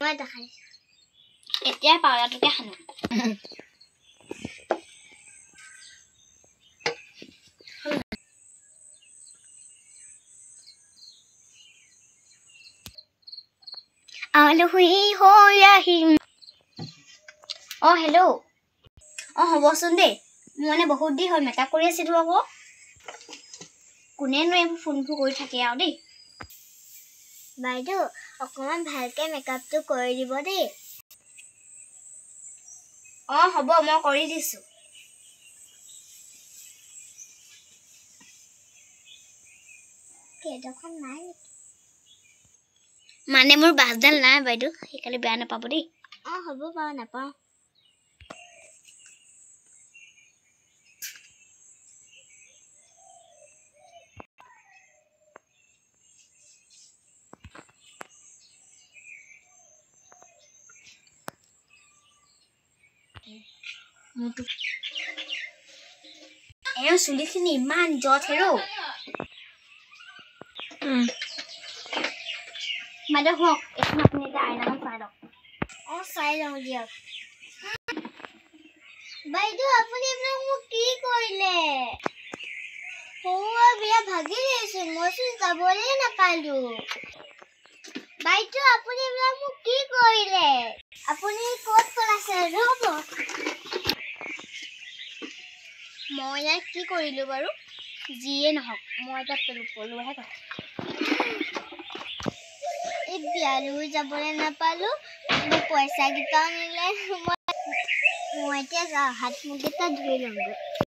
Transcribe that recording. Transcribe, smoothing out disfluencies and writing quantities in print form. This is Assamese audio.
মই দেখাইছোঁ। এতিয়া পাউডাৰটোকে সানো। আলহী হৈ আহিম। অঁ হেল্ল', অঁ হ'বচোন দেই, মোৰ মানে বহুত দেৰি হ'ল, মেকআপ কৰি আছিলোঁ আকৌ। কোনেনো এইবোৰ ফোনবোৰ কৰি থাকে আৰু দেই। বাইদেউ, অকণমান ভালকৈ মেকআপটো কৰি দিব দেই। অঁ হ'ব, মই কৰি দিছোঁ। কেইডোখৰ নাই নেকি? মানে মোৰ বাছডাল নাই বাইদেউ, সেইকাৰণে বেয়া নাপাব দেই। অঁ হ'ব বাৰু, নাপাওঁ। এওঁ চুলিখিনি ইমান জট হেৰৌ। বাইদেউ শুনক, এইখন আপুনি এতিয়া আইনাখন চাই লওক। অঁ চাই লওঁ দিয়ক। বাইদেউ, আপুনি এইবিলাক মোক কি কৰিলে? সৰু বিয়া ভাগি দিয়েচোন, মইচোন যাবলৈ নাপালো। বাইদেউ, আপুনি এইবিলাক মোক কি কৰিলে? আপুনি ক'ত পলাইছে? ৰ'ব, মই ইয়াত কি কৰিলোঁ বাৰু? যিয়ে নহওক, মই এতিয়া পলোৱাহে কথা। এই বিয়ালৈও যাবলৈ নাপালোঁ, মোৰ পইচাকেইটাও নিলে। মই এতিয়া যাওঁ, হাত মুখকেইটা ধুই লওঁগৈ।